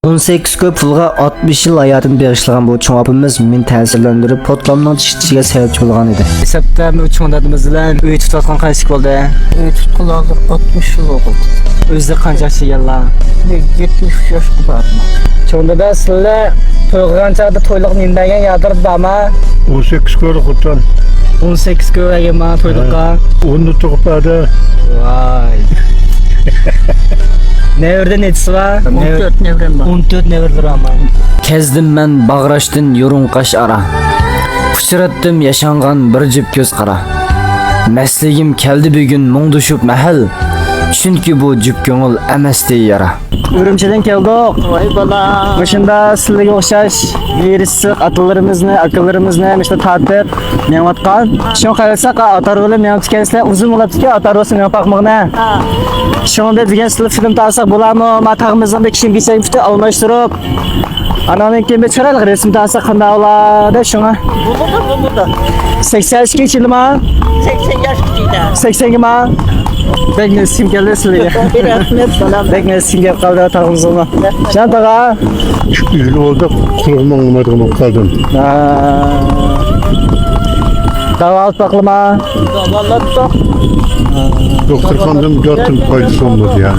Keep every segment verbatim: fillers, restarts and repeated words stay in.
ئون سەككىز كوي پۇلغا ئاتمىش يىل ھاياتىنى بېغىشلىغان بۇ چوڭ ئاپىمىز مېنى تەسىرلەندۈرۈپ، پوتلامنىڭ چىقىشىغا سەۋەبچى بولغان ئىدى. دەسلەپتە مۇ چوڭ دادىمىز بىلەن ئۆي تۇتۇۋاتقان قانچىلىك بولدى؟ ئۆي تۇتقىلى ھازىر ئاتمىش يىل بولدى. ئۆزى قانچە ياش دېگەنلا؟ يەتمىش ئۈچ ياشقا باردىم. چوڭ دادا، سىلەر توي قىلغان چاغدا تويلۇق نېمە بەرگەن، يادىڭىزدا بارمۇ؟ ئون سەككىز كوي خوتۇن. ئون سەككىز كوي بەرگەن ماڭا تويلۇققا. ھە. ئوننى تۇغۇپ بەردى. ۋاي. نەۋرىدە نەچچىسى بار؟ ئون تۆت نەۋرەم بار. ئون تۆت نەۋرىلىرى ئامان. كەزدىم مەن باغراشتىن يۇرۇڭ قاش ئارا. ئۇچراتتىم ياشانغان بىر جۈپ كۆز قارا. مەستلىكىم كەلدى بۈگۈن مۇڭدىشىپ مەھەل. چۈنكى بۇ جۈپ كۆڭۈل ئەمەستى يارا. ئۈرۈمچىدىن كەلدۇق. ۋاي بالا. مۇشۇنداق سىلىگە ئوخشاش نېرىسلىق ئاتىلىرىمىزنى، ئاكىلىرىمىزنى مۇشۇنداق تارتىپ مېڭىۋاتقان. شۇڭا قارىساق، ئاتارغۇلى مېڭىپ كەلسە ئۇزۇن بولۇپتىكەن، ئاتارغۇسى مېڭىپ باقمىغىنە. ھە. شۇڭا بىز بۈگۈن سىلى فىلىم تارتساق بولارمۇ؟ ما تاغىمىزنىڭ بىر كىيىم كېچەك پۇتى ئالماشتۇرۇپ، ئاناندىن كېيىن بىر چىرايلىق رەسىم تارتساق قانداق بولار دەپ شۇڭا. بولىدۇ، بولىدۇ. سەكسەن ئىككىنچى يىلىما؟ سەكسەن ياش ئىچىدە. سەكسەنگىما؟ بەك نېسىم كەلدى سىلىگە. رەھمەت، بالام. بەك نېسىم كەپ قالدى تاغىمىزغىمۇ. جان تاغا. ئۈچ يىل بولدى، قۇلىقىم ئاڭلىمايدىغان بولۇپ قالدىم. ھا. داۋالىتىپ باقلىما؟ داۋالاتتۇق. دوختۇرخانىدىن بىر پايدىسى بولمىدى يا.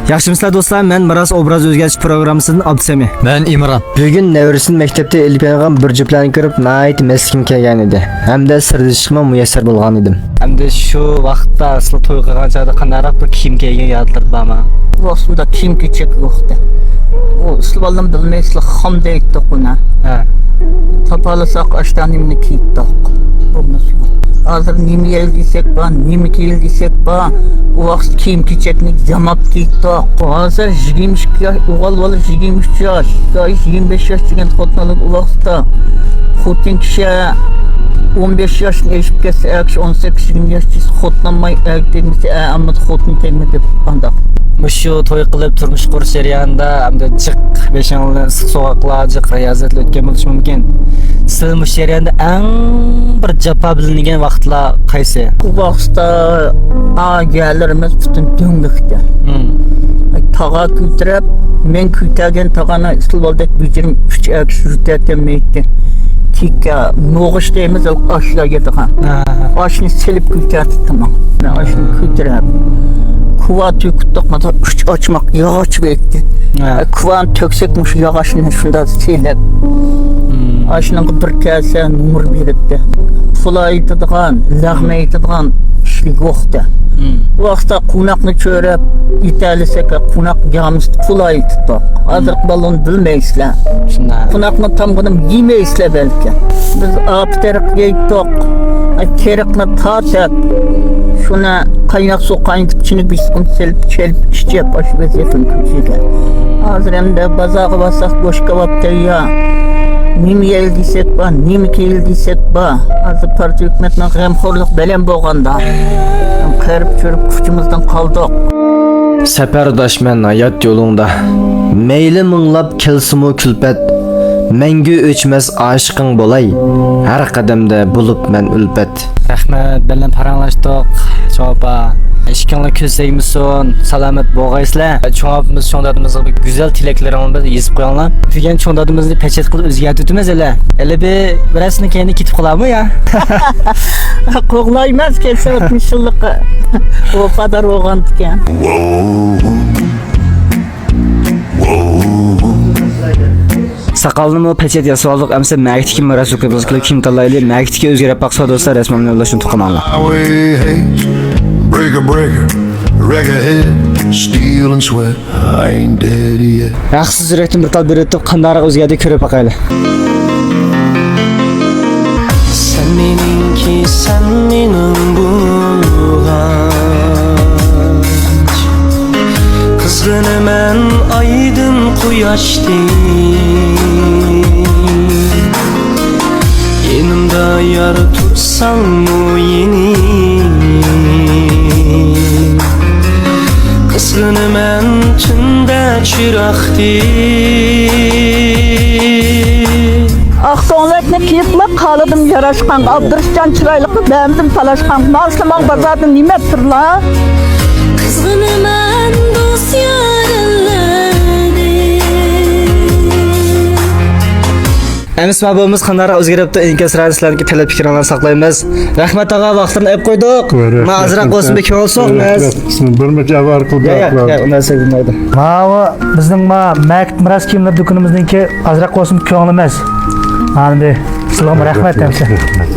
ياخشىمۇسىلەر دوستلار، مەن مىراس ئوبراز ئۆزگەرتىش پروگراممىسىدىن ئابدۇسەمى. مەن ئىمران. بۈگۈن نەۋرىسىنى مەكتەپتە ئېلىپ كەلگەن بىر جۈپلەرنى كۆرۈپ، ناھايىتى مەستلىكىم كەلگەن ئىدى ھەمدە سىردىشىشقىمۇ مۇيەسسەر بولغان ئىدىم. ئەمدى شۇ ۋاقىتتا سىلەر توي قىلغان چاغدا قانداقراق بىر كىيىم كىيگەن يادلىرى بارمۇ؟ ۋاقتىدا كىيىم كېچەك يوقتى. ئۇ ئىسلىۋالدىم بىلمەيسىلەر، خام دەيتتۇق ئۇنى. ھە. تاپالىساق ئاشتا نېمىنى كىيتتۇق. بولمىسا يوق. ھازىر نېمە يەي دېسەك بار، نېمە كىيىل دېسەك بار. ئۇ ۋاقىت كىيىم كېچەكنى ياماپ كىيتتۇق. ھازىر يىگىرمە ئىككى ياش، ئوغۇل بالا يىگىرمە ئۈچ ياش، يا يىگىرمە بەش ياش دېگەن خوتۇن ئالىدۇ ئۇ ۋاقىتتا. خوتۇن كىشى ئون بەش ياشتىن ئېشىپ كەتسە، ئەر كىشى ئون سەككىز يىگىرمە ياش دېسە، خوتۇن ئالماي ئەر تەگمىسە، ئەر ئالمىدى خوتۇن تەگمىدى دەپ ئانداق. مۇشۇ توي قىلىپ تۇرمۇش قۇرۇش جەريانىدا ئەمدى جىق بېشىڭلار ئىسسىق سوغۇقلار، جىق رىيازەتلەر ئۆتكەن بولۇشى مۇمكىن. سىلەر مۇشۇ جەرياندا ئەڭ بىر جاپا بىلىنگەن ۋاقىتلار قايسى؟ ئۇ ۋاقىتتا ئاگەلىرىمىز پۈتۈن دۆڭلۈكتە. مم. تاغا كۆتۈرۈپ، مەن كۆتەرگەن تاغانى ئىسلىۋالدەك بېجىرىم ئۈچ ئەكىش يۈرتەتەلمەيتتى. تىكە، نوغۇچ دەيمىز، ئاشلار يەيدىغان. ھە، ھە. ئاشنى سېلىپ كۆتەرتتىم. مەن ئاشنى كۆتۈرۈپ، كۇۋا تۆكۈتتۇق، مانا ئۈچ ئاچماق ياغاچ بېرىتتى. ھە. كۇۋانى تۆكسەك، مۇشۇ ياغاچنى شۇنداق سېلىپ، مم. ئاشنىڭ بىر كاسە نومۇر بېرىتتى. پۇل ئېيتىدىغان، لەغمە ئېيتىدىغان ئىشلىك يوقتى. مم. ئۇ ۋاقىتتا قوناقنى چۆرەپ يېتەلىسەك، قوناق يامىسى پۇل ئېيتىپتۇق. ھازىرقى بالىلار بىلمەيسىلەر. شۇنداق. قوناقنى تامغىنىمۇ يېمەيسىلەر بەلكى. بىز ئاپا تېرىق يەيتتۇق. تېرىقنى تارتىپ، شۇنى قايناق سۇ قاينىتىپ، چىنە بىسكۇت سېلىپ، چېلىپ ئىچىپ، ئاشۇ ۋەزىيەتنىڭ كۆزىگە. ھازىر ئەمدى بازارغا بارساق، گۆش كاۋاپ تەييار. نېمە يەي دېسەك بار، نېمە كىيىل دېسەك بار. ھازىر پارتىيە ھۆكۈمەتنىڭ غەمخورلۇقى بەلەن بولغاندا، قېرىپ چۈرۈپ كۇچىمىزدىن قالدۇق. سەپەرداشمەن ھايات يولۇڭدا، مەيلى مىڭلاپ كەلسىمۇ كۈلپەت، مەڭگۈ ئۆچمەس ئاشىقىڭ بولاي، ھەر قەدەمدە بولۇپ مەن ئۈلپەت. رەھمەت، بىللە پاراڭلاشتۇق، چوڭ ئاپا. ئىشىكىڭلار كۆز تەگمىسۇن، سالامەت بولغايسىلەر. چوڭ ئاپىمىز، چوڭ دادىمىزغا بىر گۈزەل تىلەكلىرىڭلارنى بىر يېزىپ قويۇڭلار. بۈگۈن چوڭ دادىمىزنى پېچەت قىلىپ ئۆزگەرتىۋېتىمىز ھېلى. ھېلى بىر، بىر ھەپتىنىڭ كەينىدە كېتىپ قالارمۇ يا؟ قوغلايمىز، كەلسە ئاتمىش يىللىق ۋاپادار بولغاندىكىن. ساقالنىمۇ پېچەت ياسىۋالدۇق، ئەمسە مەگتىكى مىراس ھۆكۈمىتىمىزگە كىم تاللايلى، مەگتىكى ئۆزگىرىپ باقسا دوستلار، رەسمىمنى يوللاشنى توقۇماڭلار. Highway haze, breaker, breaker, wreck ahead, steel and sweat, I ain't dead yet. ھەقسىز يۈرەكتىن بىر تال بېرىۋېتىپ، قانداقراق ئۆزگەردى كۆرۈپ باقايلى. سەن مېنىڭكى، سەن مېنىڭ بولغاچ، قىزغىنىمەن ئايدىن قۇياشتىن، يېنىمدا يار تۇرساڭمۇ يېنىم، قىزغىنىمەن تۈندە چىراغدىن. ئاق تۆڭلەكنى كىيىپلا قالدىم ياراشقان، ئابدۇرۇشجان چىرايلىققا بەرمىدىم تالاشقان. ماڭسىلا ماڭ بازاردىن نېمە ئەپ تۇرلا؟ قىزغىنىمەن دوست يار ئەللەردىن. ئەمىسە ما بولمىسا قانداقراق ئۆزگىرىپتۇ، ئىنكاس رادىيوسىلەرنىڭكى تەلەپ پىكرىڭلارنى ساقلايمىز. رەھمەت ئاغا، ۋاقىتلىرىنى ئېلىپ قويدۇق. ۋە رەھمەت. ما ئازراق بولسۇن بىر كۆڭۈل سوق. بىر مۇنچە ئاۋارە قىلدى. ياق، ياق، ياق، ئۇنداق سەگمەيدۇ. ماۋۇ بىزنىڭ ما مەكىت مىراس كىيىملىرى دۇكىنىمىزنىڭكى ئازراق بولسۇن كۆڭلىمىز. ئەمدى سىلىغىمۇ رەھمەت ھەمسە.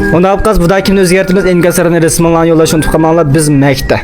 ئۇنداق بولغاچ بۇدا كىمنى ئۆزگەرتىمىز؟ ئىنكاسلارنى رەسىمىڭلارنى يوللاشنى ئۇنتۇپ قالماڭلار، بىز مەكىتتە.